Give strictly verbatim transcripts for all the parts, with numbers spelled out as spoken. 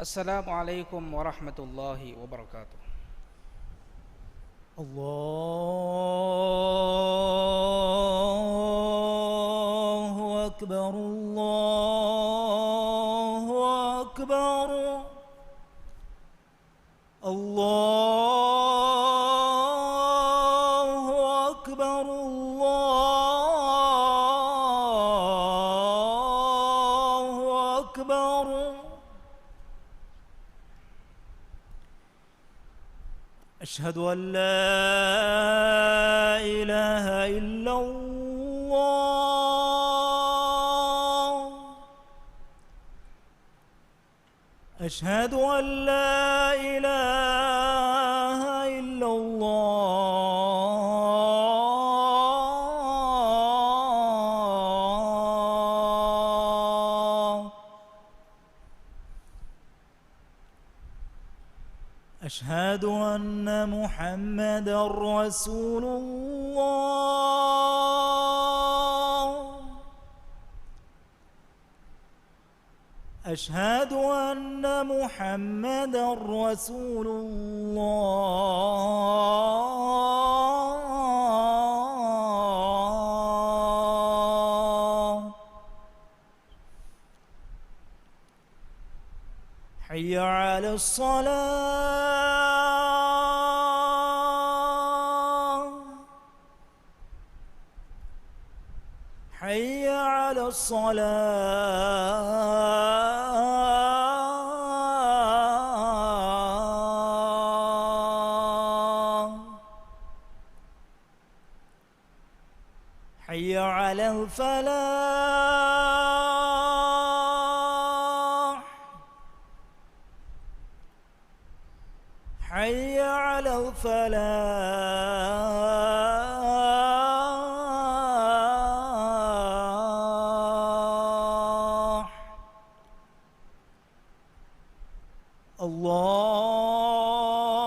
السلام عليكم ورحمة الله وبركاته. الله أكبر، الله أكبر، الله أكبر، الله أكبر. أشهد أن لا إله إلا الله. أشهد أن لا إله إلا الله. أشهد أن محمدا رسول الله. أشهد أن محمدا رسول الله. حي على الصلاة. حي على الصلاة. حي على الفلاح. حي على الفلاح.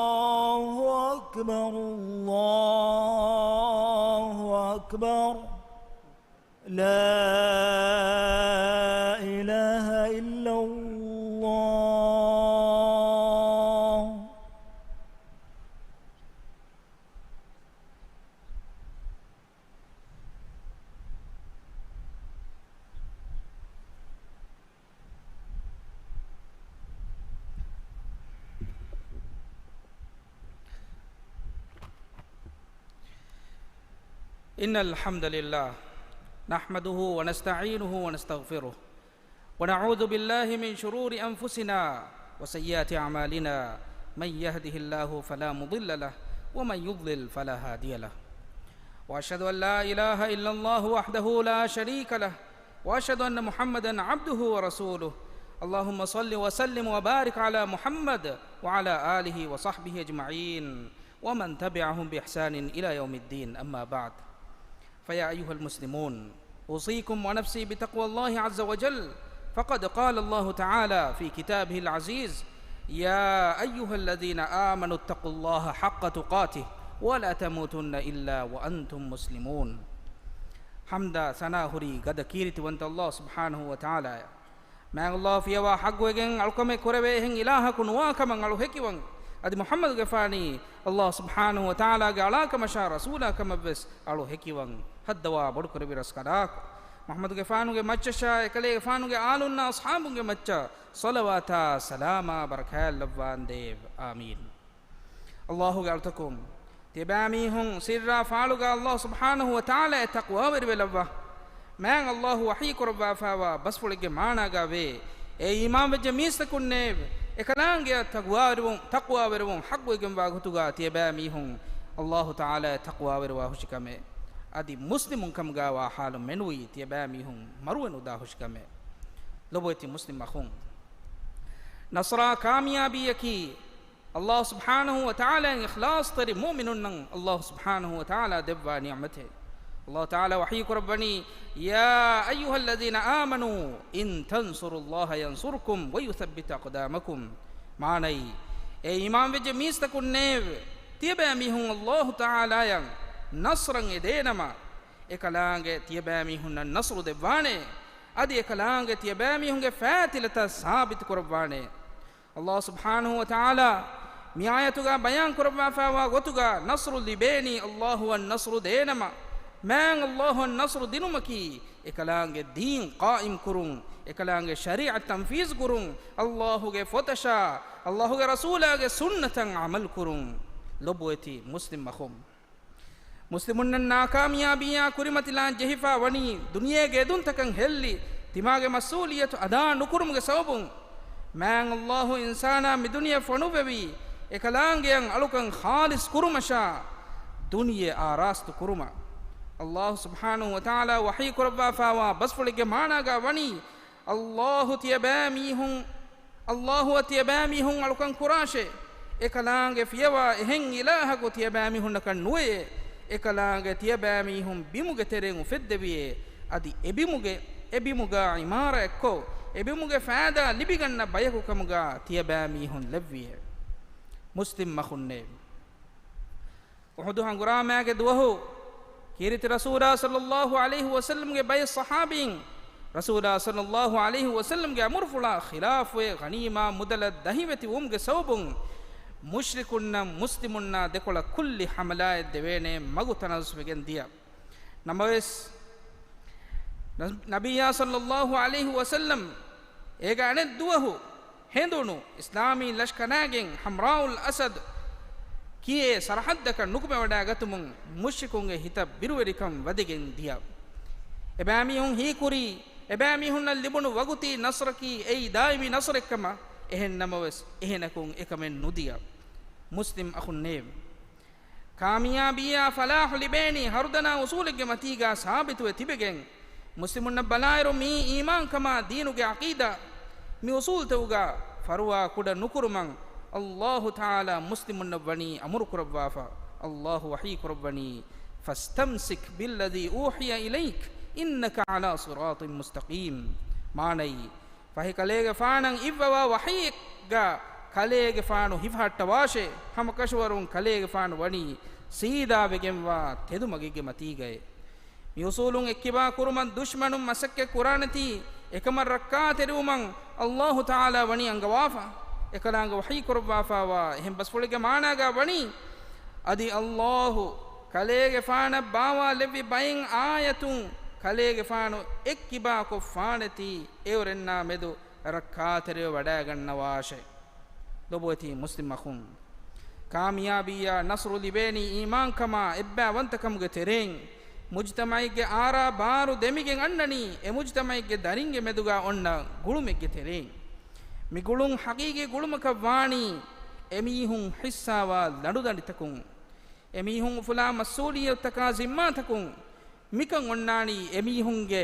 الله أكبر، الله أكبر. لا إله إلا الله. إن الحمد لله نحمده ونستعينه ونستغفره ونعوذ بالله من شرور أنفسنا وسيئات أعمالنا، من يهده الله فلا مضل له ومن يضلل فلا هادي له، وأشهد أن لا إله إلا الله وحده لا شريك له، وأشهد أن محمدا عبده ورسوله. اللهم صل وسلم وبارك على محمد وعلى آله وصحبه أجمعين ومن تبعهم بإحسان إلى يوم الدين. أما بعد، فيا أيها المسلمون، أوصيكم ونفسي بتقوى الله عز وجل، فقد قال الله تعالى في كتابه العزيز: يا أيها الذين آمنوا اتقوا الله حق تقاته ولا تموتن إلا وأنتم مسلمون. ޙަމްދާ ސަނާ ހުރީ ގަދަ ކީރިތިވަންތަ ﷲ ސުބްޙާނަހޫ ވަތަޢާލާއަށް. މާތް ﷲ ފިޔަވާ ޙައްޤުވެގެން އަޅުކަމެއް ކުރެވޭ އެހެން އިލާހަކު ނުވާ ކަމަށް އަޅު ހެކިވަން. އަދި މުޙައްމަދުގެފާނީ ﷲ ސުބްޙާނަހޫ ވަތަޢާލާގެ އަޅާކަމަށާ ރަސޫލާ ކަމަށްވެސް އަޅު ހެކިވަން. ހައްދަވާ ބޮޑުކުރެއްވި ރަސްކަލާކޮ، މުޙައްމަދުގެފާނުގެ މައްޗަށާ އެކަލޭގެފާނުގެ އާލުންނާ އަޞްޙާބުންގެ މައްޗަށް ޞަލަވާތާ ސަލާމާ ބަރަކާތް ލައްވާނދޭވެ. އާމީން. ﷲގެ އަޅުތަކުން، ތިޔަބައިމީހުން ސިއްރާ ފާޅުގަ ﷲ ސުބްޙާނަހޫ ވަތަޢާލާއަށް ތަޤްވާވެރިވެލައްވާ. މާތް ﷲ ވަޙީ ކުރައްވާފައިވާ ބަސްފުޅެއްގެ މާނާގައި ވޭ، އޭ އީމާންވެއްޖެ މީސްތަކުންނޭވެ! އެކަލާނގެއަށް ތަޤްވާވެރިވުން، ތަޤްވާވެރިވުން ޙައްޤުވެގެންވާ ގޮތުގަ ތިޔަބައިމީހުން ﷲ ތަޢާލާއަށް ތަޤްވާވެރިވާ ހުށިކަމެއް. އަދި މުސްލިމުން ކަމުގައިވާ ޙާލު މެނުވީ ތިޔަބައިމީހުން މަރުވެ ނުދާ ހުށިކަމެއް. ލޮބުވެތި މުސްލިމް އަޚުން، ނަޞްރާ ކާމިޔާބީއަކީ ﷲ ސުބްޙާނަހޫ ވަތަޢާލާއަށް އިޚްލާޞްތެރި މުއުމިނުންނަށް ﷲ ސުބްޙާނަހޫ ވަތަޢާލާ ދެއްވާ ނިޢުމަތެއް. ﷲ ތަޢާލާ ވަޙީ ކުރައްވަނީ، يا أيها الذين آمنوا إن تنصروا الله ينصركم ويثبت أقدامكم. މާނައީ، އޭ އީމާންވެއްޖެ މީސްތަކުންނޭވެ! ތިޔަބައިމީހުން ﷲ ތަޢާލާއަށް ނަޞްރަށް އެދޭނަމަ، އެކަލާނގެ ތިޔަބައިމީހުންނަށް ނަޞްރު ދެއްވާނެ. އަދި އެކަލާނގެ ތިޔަބައިމީހުންގެ ފައިތިލަތައް ސާބިތު ކުރައްވާނެ. ﷲ ސުބްޙާނަހޫ ވަތަޢާލާ މި އާޔަތުގަ ބަޔާން ކުރައްވާފައިވާ ގޮތުގަ ނަޞްރު ލިބޭނީ ﷲ އަށް ނަޞްރު ދޭނަމަ، މާތް ﷲ އަށް ނަޞްރު ދިނުމަކީ އެކަލާނގެ ދީން ޤާއިމް ކުރުން، އެކަލާނގެ ޝަރީޢަތް ތަންފީޒު ކުރުން، ﷲގެ ފޮތަށާ، ﷲގެ ރަސޫލާގެ ސުންނަތަށް ޢަމަލު ކުރުން. ލޮބުވެތި މުސްލިމް އަޚުން، މުސްލިމުންނަށް ނާކާމިޔާބީއާ ކުރިމަތިލާން ޖެހިފަ ވަނީ ދުނިޔޭގެ އެދުންތަކަށް ހެއްލި، ތިމާގެ މަސްއޫލިއްޔަތު އަދާ ނުކުރުމުގެ ސަބަބުން. މާތް ﷲ އިންސާނާ މި ދުނިޔެ ފޮނުއްވެވީ، އެކަލާނގެއަށް އަޅުކަން ޚާލިޞް ކުރުމަށާ، ދުނިޔެ އާރާސްތު ކުރުމަށް. ﷲ ސުބްޙާނަހޫ ވަތަޢާލާ ވަޙީ ކުރައްވާފައިވާ ބަސްފުޅެއްގެ މާނާގަ ވަނީ، ﷲ ތިޔަބައިމީހުން، ﷲ އަށް ތިޔަބައިމީހުން އަޅުކަން ކުރާށޭ. އެކަލާނގެ ފިޔަވާ އެހެން އިލާހަކު ތިޔަބައިމީހުންނަކަށް ނުވެޔޭ. އެކަލާނގެ ތިޔަބައިމީހުން ބިމުގެ ތެރެއިން އުފެއްދެވިޔޭ. އަދި އެބިމުގެ، އެބިމުގަ ޢިމާރާތްކޮށް، އެބިމުގެ ފައިދާ ލިބިގަންނަ ބަޔަކު ކަމުގަ ތިޔަބައިމީހުން ލެއްވިޔޭ. މުސްލިމް އަޚުންނޭ! އުޙުދު ހަނގުރާމާގެ ދުވަހު ކީރިތި ރަސޫލާ ޞައްލައްލާހު ޢަލައިހި ވަސައްލަމްގެ ބައެއް ޞަޙާބީން ރަސޫލާ ޞައްލައްލާހު ޢަލައިހި ވަސައްލަމްގެ އަމުރުފުޅާ ޚިލާފުވެ، ޣަނީމާ މުދަލަށް ދަހިވެތި ވުމުގެ ސަބަބުން މުޝްރިކުންނަށް މުސްލިމުންނާ ދެކޮޅަށް ކުއްލި ޙަމަލާއެއް ދެވޭނޭ މަގު ތަނަވަސްވެގެން ދިޔަ. ނަމަވެސް، ނަ-، ނަބިއްޔާ ޞައްލައްލާހު ޢަލައިހި ވަސައްލަމް އޭގެ އަނެއް ދުވަހު ހެނދުނު އިސްލާމީ ލަޝްކަރާގެން ޙަމްރާއުލް އަސަދް ކިޔޭ ސަރަޙައްދަކަށް ނުކުމެވަޑައިގަތުމުން މުޝްރިކުންގެ ހިތަށް ބިރުވެރިކަން ވަދެގެން ދިޔަ. އެބައިމީހުން ހީކުރީ، އެބައިމީހުންނަށް ލިބުނު ވަގުތީ ނަޞްރަކީ އެއީ ދާއިމީ ނަޞްރެއްކަމަށް. އެހެން ނަމަވެސް، އެހެނަކުން އެކަމެއް ނުދިޔަ. މުސްލިމް އަޚުންނޭ! ކާމިޔާބީއާ ފަލާޙު ލިބޭނީ ހަރުދަނާ އުޞޫލެއްގެ މަތީގާ ސާބިތުވެ ތިބެގެން، މުސްލިމުންނަށް ބަލާއިރު މިއީ އީމާންކަމާ ދީނުގެ ޢަޤީދާ، މި އުޞޫލުތަކުގާ ފަރުވާ ކުޑަ ނުކުރުމަށް ﷲ ތަޢާލާ މުސްލިމުންނަށް ވަނީ އަމުރު ކުރައްވާފަ. ﷲ ވަޙީ ކުރައްވަނީ، فَاسْتَمْسِكْ بِالَّذِي أُوحِيَ إِلَيْكَ إِنَّكَ عَلَىٰ صِرَاطٍ مُسْتَقِيمٍ. މާނައީ، ފަހެ ކަލޭގެފާނަށް އިއްވަވާ ވަޙީއެއްގާ ކަލޭގެފާނު ހިފަހައްޓަވާށޭ. ހަމަކަށަވަރުން ކަލޭގެފާނު ވަނީ ސީދާވެގެންވާ ތެދުމަގެއްގެ މަތީގައޭ. މި އުޞޫލުން އެއްކިބާ ކުރުމަށް ދުޝްމަނުން މަސައްކަތް ކުރާނެތީ، އެކަމަށް ރައްކާތެރިވުމަށް ﷲ ތަޢާލާ ވަނީ އަންގަވާފަ. އެކަލާނގެ ވަޙީ ކުރައްވާފައިވާ އެހެން ބަސްފުޅެއްގެ މާނާގާ ވަނީ، އަދި ﷲ ކަލޭގެފާނަށް ބާވާލެއްވި ބައެއް އާޔަތުން ކަލޭގެފާނު އެއްކިބާކޮށްފާނެތީ، އެއުރެންނާ މެދު ރައްކާތެރިވެވަޑައިގަންނަވާށޭ. ލޮބުވެތި މުސްލިމް އަޚުން، ކާމިޔާބީއާ ނަޞްރު ލިބޭނީ އީމާންކަމާ އެއްބައިވަންތަކަމުގެ ތެރެއިން. މުޖްތަމަޢެއްގެ އާރާ ބާރު ދެމިގެން އަންނަނީ އެ މުޖްތަމަޢެއްގެ ދަރިންގެ މެދުގާ އޮންނަ ގުޅުމެއްގެ ތެރެއިން. މި ގުޅުން ޙަޤީޤީ ގުޅުމަކަށް ވާނީ އެމީހުން ޙިއްޞާވާ ލަނޑުދަނޑިތަކުން، އެމީހުން އުފުލާ މަސްއޫލިއްޔަތުތަކާ ޒިންމާތަކުން. މިކަން އޮންނާނީ އެމީހުންގެ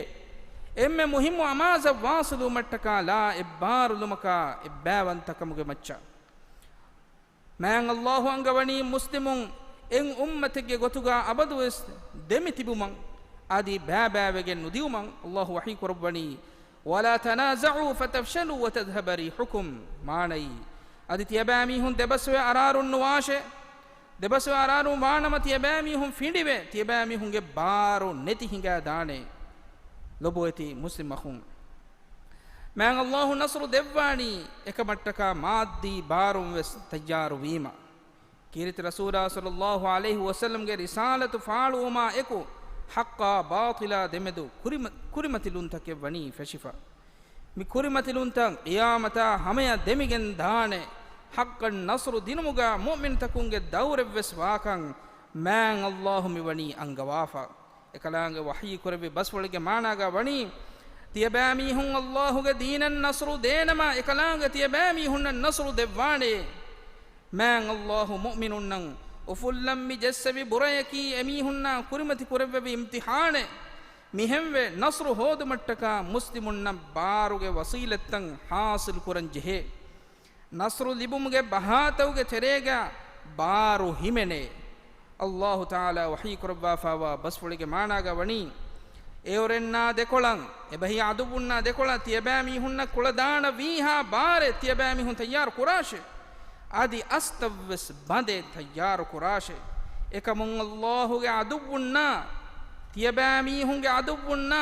އެންމެ މުހިއްމު އަމާޒަށް ވާޞިލުވުމަށްޓަކާ ލާ އެއްބާރުލުމަކާ އެއްބައިވަންތަކަމުގެ މައްޗަށް. މާތް ﷲ އަންގަވަނީ މުސްލިމުން އެއް އުއްމަތެއްގެ ގޮތުގާ އަބަދުވެސް ދެމިތިބުމަށް، އަދި ބައިބައިވެގެން ނުދިއުމަށް. ﷲ ވަޙީ ކުރައްވަނީ، وَلَا تَنَازَعُوا فَتَفْشَلُوا وَتَذْهَبَ رِيحُكُمْ. މާނައީ، އަދި ތިޔަބައިމީހުން ދެބަސްވެ އަރާރުން ނުވާށޭ. ދެބަސްވެ އަރާރުން ވާނަމަ ތިޔަބައިމީހުން ފިނޑިވެ، ތިޔަބައިމީހުންގެ ބާރު ނެތި ހިނގާދާނެ. ލޮބުވެތި މުސްލިމް އަޚުން، މާތް ﷲ ނަޞްރު ދެއްވާނީ އެކަމަށްޓަކާ މާއްދީ ބާރުން ވެސް ތައްޔާރު ވީމަ. ކީރިތި ރަސޫލާ ޞައްލައްލާހު ޢަލައިހި ވަސައްލަމްގެ ރިސާލަތު ފާޅުވުމާ އެކު، ޙައްޤާ ބާޠިލާ ދެމެދު ކުރިމަ-، ކުރިމަތިލުންތަކެއް ވަނީ ފެށިފަ. މި ކުރިމަތިލުންތައް ޤިޔާމަތާ ހަމަޔަށް ދެމިގެން ދާނެ. ޙައްޤަށް ނަޞްރު ދިނުމުގާ މުއުމިންތަކުންގެ ދައުރެއްވެސް ވާކަން މާތް ﷲ މިވަނީ އަންގަވާފަ. އެކަލާނގެ ވަޙީ ކުރެއްވި ބަސްފުޅެއްގެ މާނާގާ ވަނީ، ތިޔަބައިމީހުން ﷲގެ ދީނަށް ނަޞްރު ދޭނަމަ، އެކަލާނގެ ތިޔަބައިމީހުންނަށް ނަޞްރު ދެއްވާނެ. މާތް ﷲ މުއުމިނުންނަށް އުފުއްލަން މި ޖެއްސެވި ބުރަޔަކީ އެމީހުންނާ ކުރިމަތި ކުރެއްވެވި އިމްތިޙާނެއް. މިހެންވެ، ނަޞްރު ހޯދުމަށްޓަކާ މުސްލިމުންނަށް ބާރުގެ ވަސީލަތްތައް ޙާޞިލު ކުރަން ޖެހޭ. ނަޞްރު ލިބުމުގެ ބަހާތަކުގެ ތެރޭގަ ބާރު ހިމެނޭ. ﷲ ތަޢާލާ ވަޙީ ކުރައްވާފައިވާ ބަސްފުޅެއްގެ މާނާގަ ވަނީ، އެއުރެންނާ ދެކޮޅަށް، އެބަހީ ޢަދުއްވުންނާ ދެކޮޅަށް ތިޔަބައިމީހުންނަށް ކުޅަދާނަ ވީހާ ބާރެއް ތިޔަބައިމީހުން ތައްޔާރު ކުރާށޭ. އަދި އަސްތައްވެސް ބަނދެއް ތައްޔާރު ކުރާށޭ. އެކަމުން ﷲގެ ޢަދުއްވުންނާ، ތިޔަބައިމީހުންގެ ޢަދުއްވުންނާ،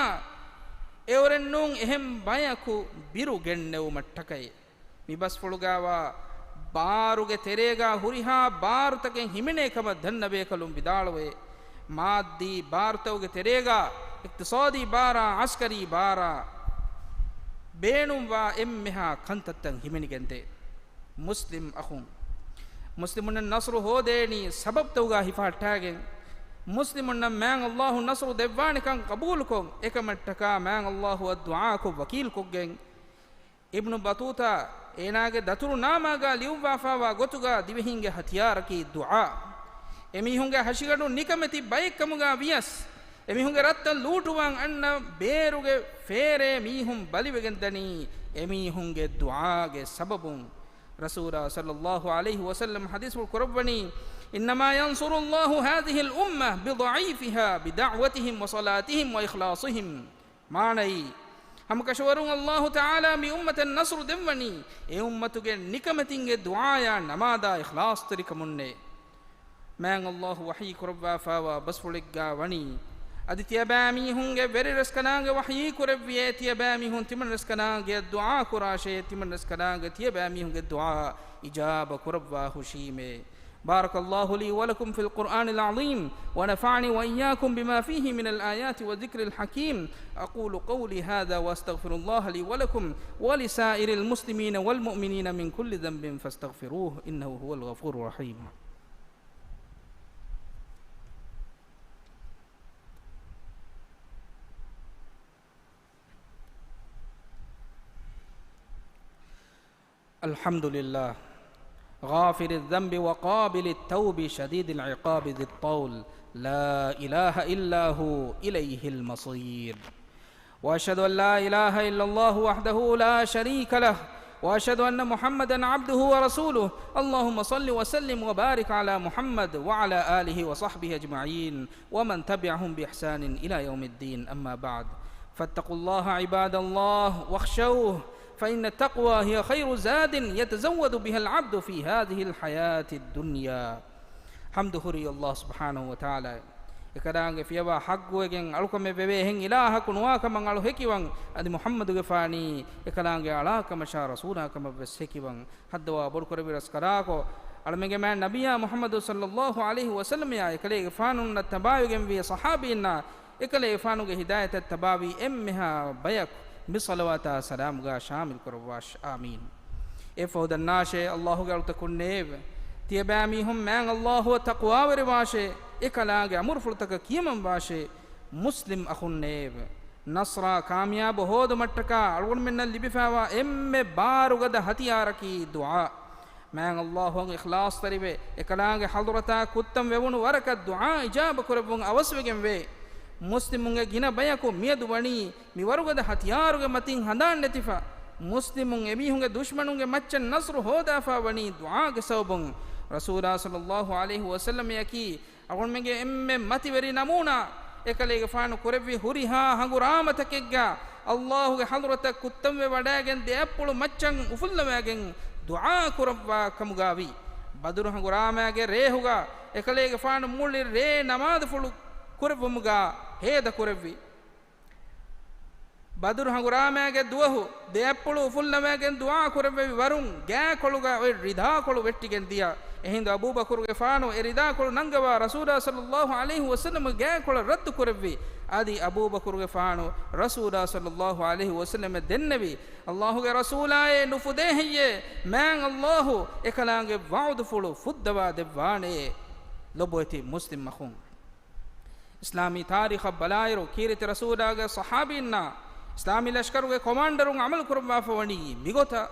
އެއުރެންނޫން އެހެން ބަޔަކު ބިރު ގެންނެވުމަށްޓަކައި. މި ބަސްފުޅުގާވާ ބާރުގެ ތެރޭގާ ހުރިހާ ބާރުތަކެއް ހިމެނޭ ކަމަށް ދަންނަބޭކަލުން ވިދާޅުވޭ. މާއްދީ ބާރުތަކުގެ ތެރޭގާ، އިޤްތިޞާދީ ބާރާ، ޢަސްކަރީ ބާރާ، ބޭނުންވާ އެންމެހާ ކަންތައްތައް ހިމެނިގެންދޭ. މުސްލިމް އަޚުން، މުސްލިމުންނަށް ނަޞްރު ހޯދޭނީ ސަބަބުތަކުގާ ހިފަހައްޓާގެން. މުސްލިމުންނަށް މާތް ﷲ ނަޞްރު ދެއްވާނެކަން ޤަބޫލުކޮށް، އެކަމަށްޓަކާ މާތް ﷲ އަށް ދުޢާކޮށް ވަކީލްކޮށްގެން. އިބްނު ބަޠޫޠާ އޭނާގެ ދަތުރުނާމާގާ ލިޔުއްވާފާވާ ގޮތުގާ ދިވެހީންގެ ހަތިޔާރަކީ ދުޢާ. އެމީހުންގެ ހަށިގަނޑު ނިކަމެތި ބައެއްކަމުގާ ވިޔަސް، އެމީހުންގެ ރަށްތައް ލޫޓުވާން އަންނަ ބޭރުގެ ފޭރޭ މީހުން ބަލިވެގެންދަނީ އެމީހުންގެ ދުޢާގެ ސަބަބުން. ރަސޫލާ ޞައްލައްލާހު ޢަލައިހި ވަސައްލަމް ޙަދީޘްފުޅު ކުރައްވަނީ، إنما ينصر الله هذه الأمة بضعيفها بدعوتهم وصلاتهم وإخلاصهم. މާނައީ، ހަމަކަށަވަރުން ﷲ ތަޢާލާ މި އުއްމަތަށް ނަޞްރު ދެއްވަނީ، އެ އުއްމަތުގެ ނިކަމެތިންގެ ދުޢާޔާ ނަމާދާ އިޚްލާޞްތެރިކަމުންނޭ. މާތް ﷲ ވަޙީ ކުރައްވާފާވާ ބަސްފުޅެއްގާ ވަނީ، އަދި ތިޔަބައިމީހުންގެ ވެރިރަސްކަލާނގެ ވަޙީ ކުރެއްވިޔޭ، ތިޔަބައިމީހުން ތިމަންރަސްކަލާނގެ ދުޢާ ކުރާށޭ، ތިމަންރަސްކަލާނގެ ތިޔަބައިމީހުންގެ ދުޢާ އިޖާބަ ކުރައްވާ ހުށީމޭ. بارك الله لي ولكم في القرآن العظيم، ونفعني وإياكم بما فيه من الآيات والذكر الحكيم. أقول قولي هذا وأستغفر الله لي ولكم ولسائر المسلمين والمؤمنين من كل ذنب فاستغفروه إنه هو الغفور الرحيم. الحمد لله غافر الذنب وقابل التوب شديد العقاب ذي الطول لا إله إلا هو إليه المصير. وأشهد أن لا إله إلا الله وحده لا شريك له، وأشهد أن محمدا عبده ورسوله. اللهم صل وسلم وبارك على محمد وعلى آله وصحبه أجمعين ومن تبعهم بإحسان إلى يوم الدين. أما بعد، فاتقوا الله عباد الله واخشوه، فإن التقوى هي خير زاد يتزود بها العبد في هذه الحياة الدنيا. ޙަމްދު ހުރީ ﷲ ސުބްޙާނަހޫ ވަތަޢާލާއަށް. އެކަލާނގެ ފިޔަވާ ޙައްޤުވެގެން އަޅުކަމެއް ވެވޭ އެހެން އިލާހަކު ނުވާ ކަމަށް އަޅު ހެކިވަން، އަދި މުޙައްމަދުގެފާނީ އެކަލާނގެ އަޅާކަމަށާ ރަސޫލާކަމަށް ވެސް ހެކިވަން. ހައްދަވާ ބޮޑުކުރެއްވި ރަސްކަލާކޮ، އަޅަމެންގެ މާތް ނަބިއްޔާ މުޙައްމަދު ޞައްލައްލާހު ޢަލައިހި ވަސައްލަމަޔާ އެކަލޭގެފާނުންނަށް ތަބާވެގެންވި ޞަޙާބީންނާ އެކަލޭގެފާނުގެ ހިދާޔަތަށް ތަބާވި އެންމެހާ ބަޔަކު މި ޞަލަވާތާ ސަލާމުގާ ޝާމިލް ކުރައްވާށި. އާމީން. އެއަށްފަހު ދަންނާށޭ، ﷲ ގެ އަޅުތަކުންނޭވެ! ތިޔަބައިމީހުން މާތް ﷲ އަށް ތަޤްވާވެރިވާށޭ، އެކަލާނގެ އަމުރުފުޅުތަކަށް ކިޔަމަންވާށޭ. މުސްލިމް އަޚުންނޭވެ! ނަޞްރާ ކާމިޔާބު ހޯދުމަށްޓަކާ އަޅުގަނޑުމެންނަށް ލިބިފާވާ އެންމެ ބާރުގަދަ ހަތިޔާރަކީ ދުޢާ. މާތް ﷲ އަށް އިޚްލާޞްތެރިވެ، އެކަލާނގެ ޙަޟްރަތާ ކުއްތަން ވެވުނު ވަރަކަށް ދުޢާ އިޖާބަ ކުރެއްވުން އަވަސްވެގެންވޭ. މުސްލިމުންގެ ގިނަ ބަޔަކު މިއަދު ވަނީ މި ވަރުގަދަ ހަތިޔާރުގެ މަތިން ހަނދާން ނެތިފަ، މުސްލިމުން އެމީހުންގެ ދުޝްމަނުންގެ މައްޗަށް ނަޞްރު ހޯދާފާ ވަނީ ދުޢާގެ ސަބަބުން. ރަސޫލާ ޞައްލައްލާހު ޢަލައިހި ވަސައްލަމަޔަކީ އަޅުގަނޑުމެންގެ އެންމެ މަތިވެރި ނަމޫނާ. އެކަލޭގެފާނު ކުރެއްވި ހުރިހާ ހަނގުރާމަތަކެއްގާ ﷲ ގެ ޙަޟްރަތަށް ކުއްތަންވެ ވަޑައިގެން ދެއަތްޕުޅު މައްޗަށް އުފުއްލަވައިގެން ދުޢާ ކުރައްވާ ކަމުގާވި. ބަދުރު ހަނގުރާމައިގެ ރޭހުގާ އެކަލޭގެފާނު މުޅި ރޭ ނަމާދުފުޅު ކުރެއްވުމުގާ ހޭދަ ކުރެއްވި. ބަދުރު ހަނގުރާމައިގެ ދުވަހު ދެއަތްޕުޅު އުފުއްލަވައިގެން ދުޢާ ކުރެއްވެވި ވަރުން ގާކޮޅުގަ އޮތް ރިދާކޮޅު ވެއްޓިގެން ދިޔަ. އެހިނދު އަބޫބަކުރުގެފާނު އެ ރިދާކޮޅު ނަންގަވާ ރަސޫލާ ޞައްލައްލާހު ޢަލައިހި ވަސައްލަމަ ގާކޮޅަށް ރައްދު ކުރެއްވި. އަދި އަބޫބަކުރުގެފާނު ރަސޫލާ ޞައްލައްލާހު ޢަލައިހި ވަސައްލަމަ ދެންނެވި، ﷲ ގެ ރަސޫލާއޭ، ނުފުދޭ ހެއްޔޭ؟ މާތް ﷲ އެކަލާނގެ ވަޢުދުފުޅު ފުއްދަވާ ދެއްވާނެ. ލޮބުވެތި މުސްލިމް އަޚުން، އިސްލާމީ ތާރީޚަށް ބަލާއިރު، ކީރިތި ރަސޫލާގެ ޞަޙާބީންނާ އިސްލާމީ ލަޝްކަރުގެ ކޮމާންޑަރުން ޢަމަލު ކުރައްވާފަ ވަނީ މިގޮތަށް.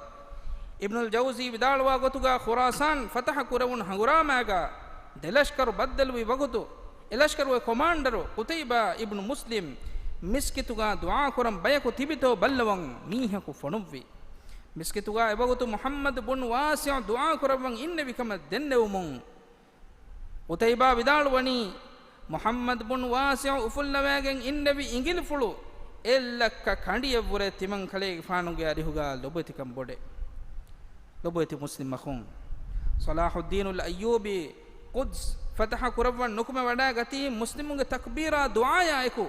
އިބްނުލް ޖައުޒީ ވިދާޅުވާ ގޮތުގާ، ޚުރާސާން ފަތަޙަ ކުރެވުނު ހަނގުރާމައިގާ ދެ ލަޝްކަރު ބައްދަލުވި ވަގުތު، އެ ލަޝްކަރުގެ ކޮމާންޑަރު ޤުތައިބާ އިބްނު މުސްލިމް މިސްކިތުގާ ދުޢާ ކުރަން ބަޔަކު ތިބިތޯ ބައްލަވަން މީހަކު ފޮނުއްވި. މިސްކިތުގާ އެވަގުތު މުޙައްމަދު ބުން ވާސިޢު ދުޢާ ކުރައްވަން އިންނެވި ކަމަށް ދެންނެވުމުން، ޤުތައިބާ ވިދާޅުވަނީ، މުޙައްމަދު ބުން ވާސިޢު އުފުއްލަވައިގެން އިންނެވި އިނގިލިފުޅު އެއްލައްކަ ކަނޑިއަށްވުރެ ތިމަން ކަލޭގެފާނުގެ އަރިހުގާ ލޮބުވެތިކަން ބޮޑެ. ލޮބުވެތި މުސްލިމް އަޚުން، ޞަލާޙުއްދީނުލް އައްޔޫބީ ޤުދްސް ފަތަޙަ ކުރައްވަން ނުކުމެ ވަޑައިގަތީ މުސްލިމުންގެ ތަކްބީރާ ދުޢާޔާ އެކު.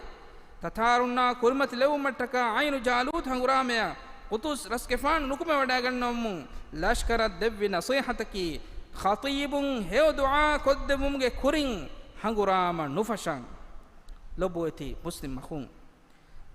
ތަތާރުންނާ ކުރިމަތިލެވުމަށްޓަކާ ޢައިނު ޖާލޫތު ހަނގުރާމަޔަށް ޤުދުސް ރަސްގެފާނު ނުކުމެވަޑައިގަންނަވަމުން ލަޝްކަރަށް ދެއްވި ނަޞޭޙަތަކީ، ޚަޠީބުން ހެޔޮ ދުޢާ ކޮށްދެއްވުމުގެ ކުރިން ހަނގުރާމަ ނުފަށަން. ލޮބުވެތި މުސްލިމް އަޚުން،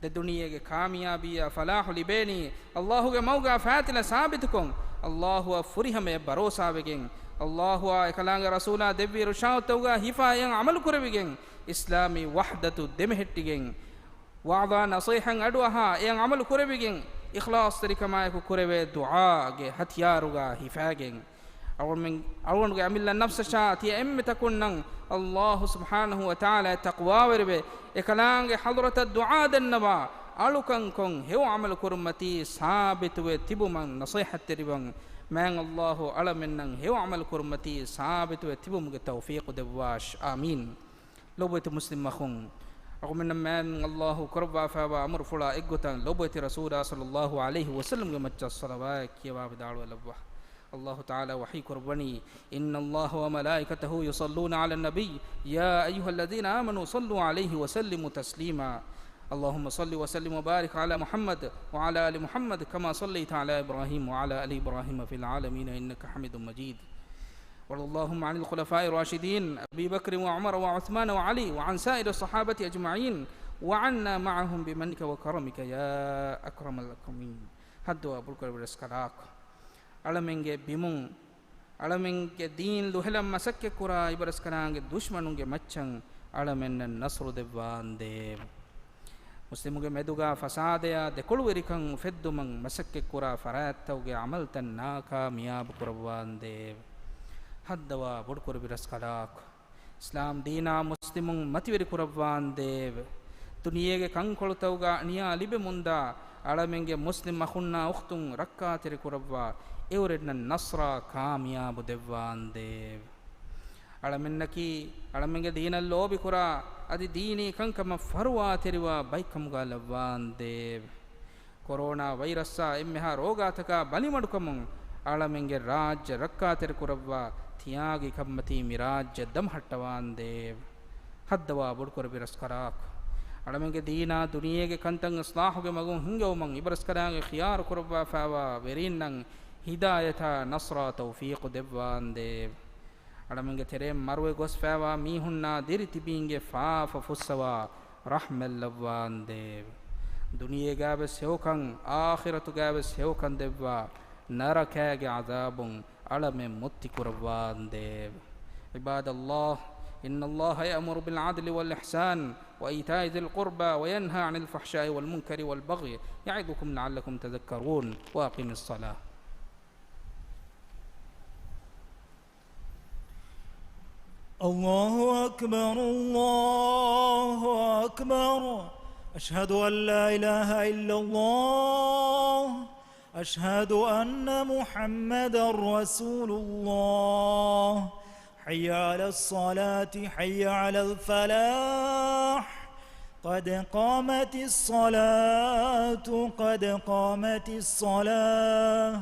ދެ ދުނިޔޭގެ ކާމިޔާބީއާ ފަލާޙު ލިބޭނީ، ﷲ ގެ މަގުގާ ފާތިލަ ސާބިތުކޮށް، ﷲ އަށް ފުރިހަމަޔަށް ބަރޯސާވެގެން، ﷲ އާ އެކަލާނގެ ރަސޫލާ ދެއްވި އިރުޝާދުތަކުގާ ހިފާ އެއަށް ޢަމަލު ކުރެވިގެން، އިސްލާމީ ވަޙްދަތު ދެމެހެއްޓިގެން، ވަޢުޡާ ނަޞޭޙަތް އަޑުއަހާ އެއަށް ޢަމަލު ކުރެވިގެން، އިޚްލާޞްތެރިކަމާއެކު ކުރެވޭ ދުޢާގެ ހަތިޔާރުގާ ހިފާގެން، އަޅުގަނޑުމެން، އަޅުގަނޑުގެ އަމިއްލަ ނަފްސަށާ ތިޔަ އެންމެ ތަކުންނަށް ﷲ ސުބްޙާނަހޫ ވަތަޢާލާއަށް ތަޤްވާވެރިވެ، އެކަލާނގެ ޙަޟްރަތަށް ދުޢާ ދަންނަވާ، އަޅުކަންކޮށް ހެޔޮ ޢަމަލު ކުރުމަތީ ސާބިތުވެ ތިބުމަށް ނަޞޭޙަތްތެރިވަން. މާތް ﷲ އަޅަމެންނަށް ހެޔޮ ޢަމަލު ކުރުމަތީ ސާބިތުވެ ތިބުމުގެ ތައުފީޤު ދެއްވާށި. އާމީން. ލޮބުވެތި މުސްލިމް އަޚުން، އަޅުގަނޑުމެންނަށް މާތް ﷲ ކުރައްވާފައިވާ އަމުރުފުޅާ އެއްގޮތަށް ލޮބުވެތި ރަސޫލާ ޞައްލައްލާހު ޢަލައިހި ވަސައްލަމްގެ މައްޗަށް ޞަލަވާތް ކިޔަވާ ވިދާޅުވެލައްވާ. ﷲ ތަޢާލާ ވަޙީ ކުރައްވަނީ، إن الله وملائكته يصلون على النبي يا أيها الذين آمنوا صلوا عليه وسلموا تسليما. اللهم صل وسلم وبارك على محمد وعلى آل محمد كما صليت على إبراهيم وعلى آل إبراهيم في العالمين إنك حميد مجيد. وارض اللهم عن الخلفاء الراشدين أبي بكر وعمر وعثمان وعلي وعن سائر الصحابة أجمعين وعنا معهم بمنك وكرمك يا أكرم الأكرمين. ހައްދަވާ ބޮޑުކުރެއްވި ރަސްކަލާކޮ، އަޅަމެންގެ ބިމުން، އަޅަމެންގެ ދީން ލުހެލަން މަސައްކަތްކުރާ އިބަރަސްކަލާނގެ ދުޝްމަނުންގެ މައްޗަށް އަޅަމެންނަށް ނަޞްރު ދެއްވާނދޭވެ. މުސްލިމުންގެ މެދުގާ ފަސާދަޔާ ދެކޮޅުވެރިކަން އުފެއްދުމަށް މަސައްކަތްކުރާ ފަރާތްތަކުގެ ޢަމަލުތައް ނާކާމިޔާބު ކުރައްވާނދޭވެ. ހައްދަވާ ބޮޑުކުރެއްވި ރަސްކަލާކޮ، އިސްލާމް ދީނާ މުސްލިމުން މަތިވެރި ކުރައްވާނދޭވެ. ދުނިޔޭގެ ކަންކޮޅުތަކުގާ އަނިޔާ ލިބެމުންދާ އަޅަމެންގެ މުސްލިމް އަޚުންނާ އުޚްތުން ރައްކާތެރި ކުރައްވާ އެއުރެންނަށް ނަޞްރާ ކާމިޔާބު ދެއްވާނދޭވެ. އަޅަމެންނަކީ އަޅަމެންގެ ދީނަށް ލޯބިކުރާ، އަދި ދީނީ ކަންކަމަށް ފަރުވާތެރިވާ ބައެއްކަމުގާ ލައްވާނދޭވެ. ކޮރޯނާ ވައިރަސްއާ އެންމެހާ ރޯގާތަކާ ބަލިމަޑުކަމުން އަޅަމެންގެ ރާއްޖެ ރައްކާތެރިކުރައްވާ ތިޔާގި ކަންމަތީ މި ރާއްޖެ ދަމަހައްޓަވާނދޭވެ. ހައްދަވާ ބޮޑުކުރެއްވި ރަސްކަލާކޮ، އަޅަމެންގެ ދީނާ ދުނިޔޭގެ ކަންތައް އިޞްލާޙުގެ މަގުން ހިންގެވުމަށް އިބަރަސްކަލާނގެ ޚިޔާރު ކުރައްވާފައިވާ ވެރީންނަށް ހިދާޔަތާ ނަޞްރާ ތައުފީޤު ދެއްވާނދޭވެ. އަޅަމެންގެ ތެރެއިން މަރުވެ ގޮސްފައިވާ މީހުންނާ ދިރި ތިބީންގެ ފާފަ ފުއްސަވާ ރަޙްމަތް ލައްވާނދޭވެ. ދުނިޔޭގާވެސް ހެޔޮކަން، އާޚިރަތުގާވެސް ހެޔޮކަން ދެއްވާ ނަރަކާގެ ޢަޛާބުން އަޅަމެން މުއްތި ކުރައްވާނދޭވެ. عباد الله، إن الله يأمر بالعدل والإحسان وإيتاء ذي القربى وينهى عن الفحشاء والمنكر والبغي يعظكم لعلكم تذكرون. وأقم الصلاة. الله أكبر، الله أكبر. أشهد أن لا إله إلا الله. أشهد أن محمدا رسول الله. حي على الصلاة، حي على الفلاح. قد قامت الصلاة، قد قامت الصلاة.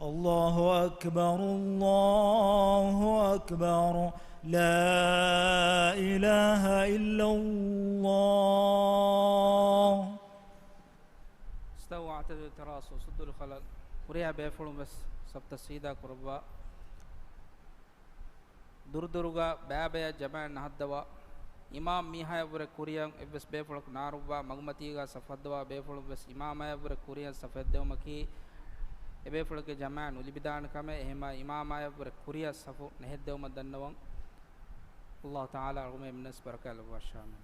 الله أكبر، الله أكبر. لا إله إلا الله. استووا واعتدلوا، تراصوا، سدوا الخلل. ކުރިޔާ ބޭފުޅުން ވެސް ސަފުތައް ސީދާ ކުރައްވާ. ދުރުދުރުގަ ބައިބައި ޖަމާޢަތް ނަހައްދަވާ. އިމާމް މީހާޔަށްވުރެ ކުރިޔަށް އެއްވެސް ބޭފުޅަކު ނާރުއްވާ، މަގުމަތީގަ ސަފު ހައްދަވާ ބޭފުޅުން ވެސް އިމާމާޔަށްވުރެ ކުރިޔަށް ސަފު ހެއްދެވުމަކީ، އެބޭފުޅެއްގެ ޖަމާޢަތް ނުލިބިދާނެ ކަމެއް. އެހެންމާ އިމާމާޔަށްވުރެ ކުރިޔަށް ސަފު ނެހެއްދެވުމަށް ދަންނަވަން. ﷲ ތަޢާލާ އަޅުގަނޑުމެންނަށް ބަރަކާތް ލައްވާށާމެ.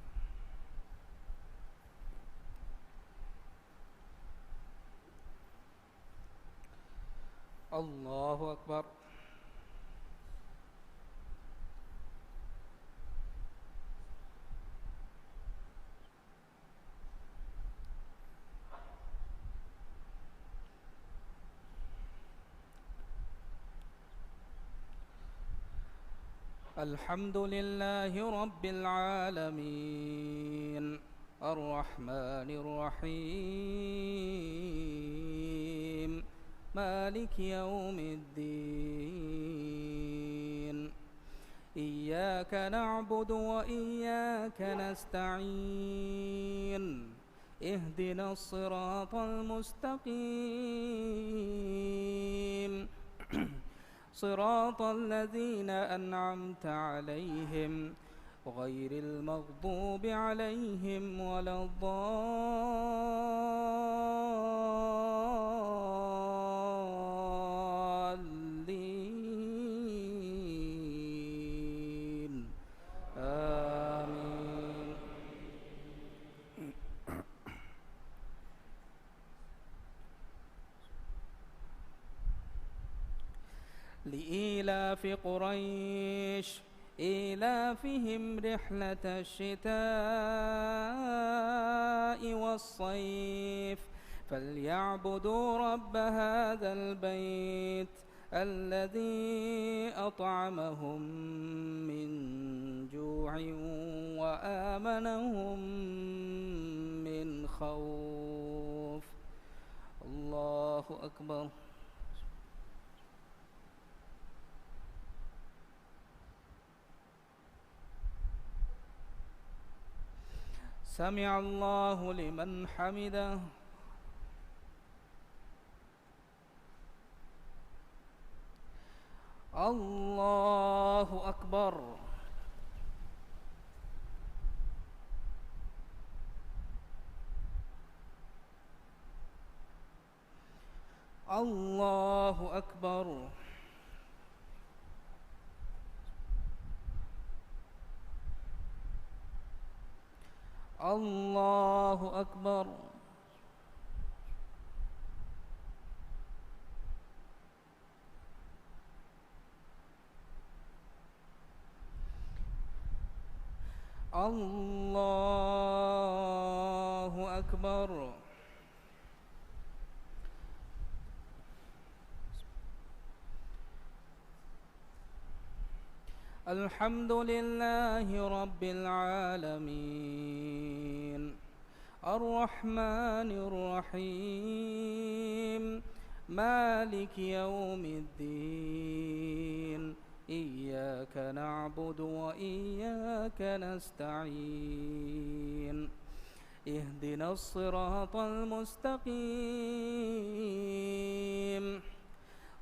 الله أكبر. الحمد لله رب العالمين. الرحمن الرحيم. مالك يوم الدين. إياك نعبد وإياك نستعين. اهدنا الصراط المستقيم. صراط الذين أنعمت عليهم غير المغضوب عليهم ولا الضالين. آمين. لإيلاف قريش إيلافهم رحلة الشتاء والصيف فليعبدوا رب هذا البيت الذي أطعمهم من جوع وآمنهم من خوف. الله أكبر. سمع الله لمن حمده. الله أكبر. الله أكبر. الله أكبر. الله أكبر. الحمد لله رب العالمين. الرحمن الرحيم. مالك يوم الدين. إياك نعبد وإياك نستعين. اهدنا الصراط المستقيم.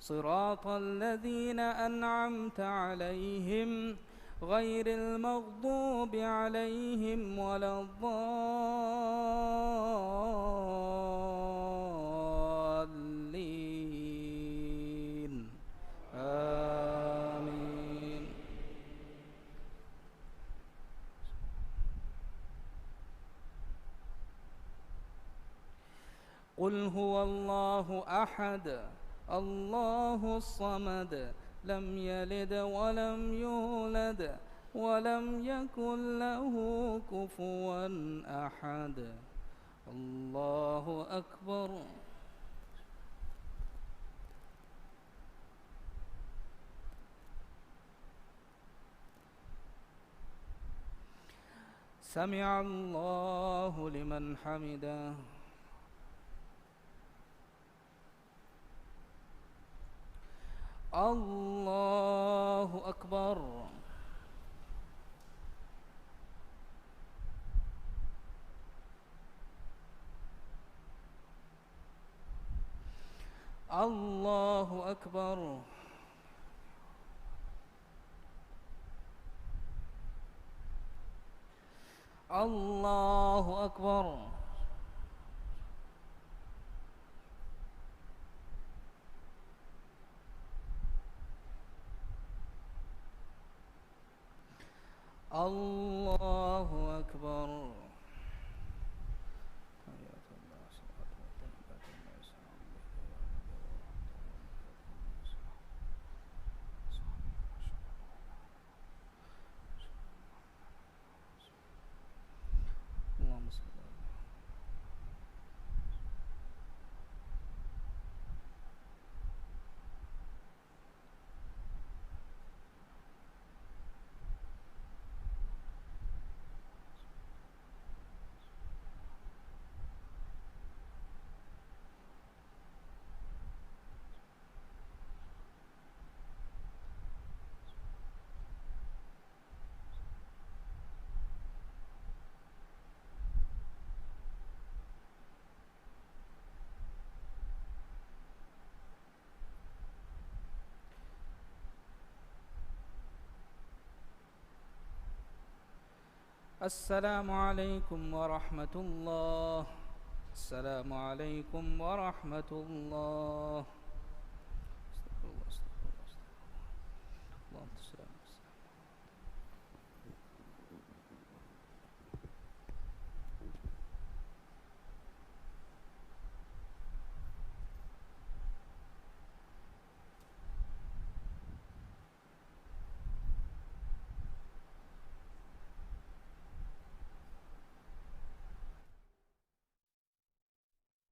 صراط الذين أنعمت عليهم غير المغضوب عليهم ولا الضالين. آمين. قل هو الله أحد، الله الصمد، لم يلد ولم يولد، ولم يكن له كفوا أحد. الله أكبر. سمع الله لمن حمده. الله أكبر. الله أكبر. الله أكبر. الله أكبر. اللهم صل على السلام عليكم ورحمة الله. السلام عليكم ورحمة الله.